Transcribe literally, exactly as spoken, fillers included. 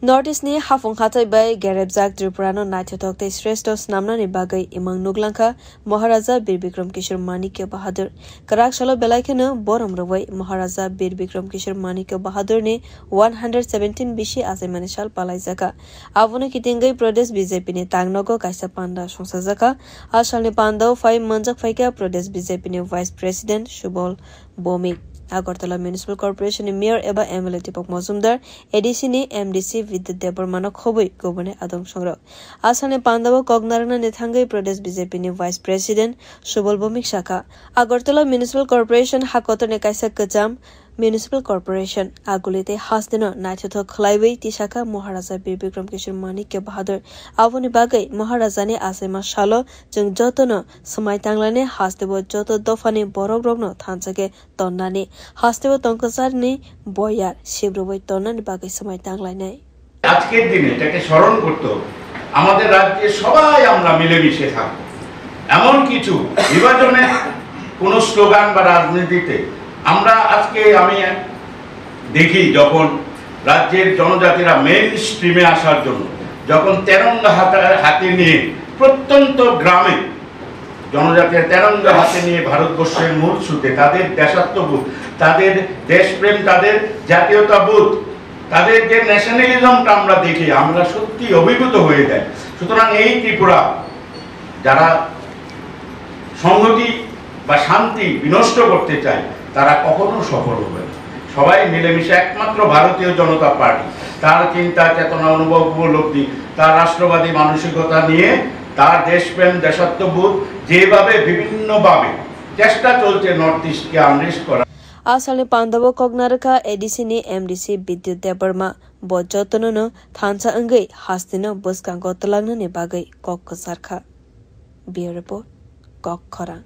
North East ni hafung hathai bai gerepjak Tripura no naithothok tei sreshto snamnani bagwi imang nuglangkha Maharaja Bir Bikram Kishore Manikya Bahadur. Kwrak salo belai kheno borom rwui Maharaja Bir Bikram Kishore Manikya Bahadur ni one hundred seventeen bisi achaimani sal palaijaka. Abono kitingwi Pradesh B J P ni tangnogo kaisa panda songchajaka. A salni pandao phai manjak phaikha Pradesh B J P ni Vice President Subal Bhowmik, Agartala Municipal Corporation ni Mayor eba M L A Deepak Majumdar, A D C ni M D C Vidyut Debbarma no khobwi kubuni adong songrok. A salni pandao kok narwknani thangwi Pradesh B J P ni Vice President Subal Bhowmik sakha, Agartala Municipal Corporation hakotorni kaisa kwcham Municipal Corporation aguli tei hasteno naithothok khlaiwi tisakha Maharaja Bir Bikram Kishore Manikya Bahadur. Aboni bagwi Maharajani achaima salo chwng jotono swmai tanglainai, hasteo joto dophani borokrokno thansa khe tonnani, hasteo tongkwcharni boyar sibrubwi tonnani bagwi swmai tanglainai. আজকের দিনে এটাকে স্মরণ করতে হবে। আমাদের রাজ্যে সবাই আমরা মিলেমিশে থাকবো। এমন কিছু বিভাজনের কোনো স্লোগান বা রাজনীতিতে আমরা আজকে, আমি দেখি, যখন রাজ্যের জনজাতিরা মেইন স্ট্রিমে আসার জন্য, যখন তেরঙ্গা হাতে, হাতে নিয়ে প্রত্যন্ত গ্রামে জনজাতিরা তেরঙ্গা হাতে নিয়ে ভারতবর্ষের মূল সুতে তাদের দেশাত্মবোধ, তাদের দেশপ্রেম, তাদের জাতীয়তাবোধ, তাদের যে ন্যাশনালিজমটা আমরা দেখি, আমরা সত্যি অভিভূত হয়ে যাই। সুতরাং এই ত্রিপুরা যারা সংহতি বা শান্তি বিনষ্ট করতে চায়, তারা কখনো সফল হবে না। সবাই মিলেমিশে একমাত্র ভারতীয় জনতা পার্টি, তার চিন্তা, চেতনা, অনুভব, উপলব্ধি, তার রাষ্ট্রবাদী মানসিকতা নিয়ে, তার দেশপ্রেম, দেশাত্মবোধ, যেভাবে বিভিন্নভাবে চেষ্টা চলছে নর্থ ইস্টকে আনরেস্ট করা। A salni pandao kok narwkha A D C ni M D C Vidyut Debbarma. Bo jotono no thansa wngwi hasteno bwskango twlangnani bagwi kok kwcharkha. Bureau Report, Kok Khorang.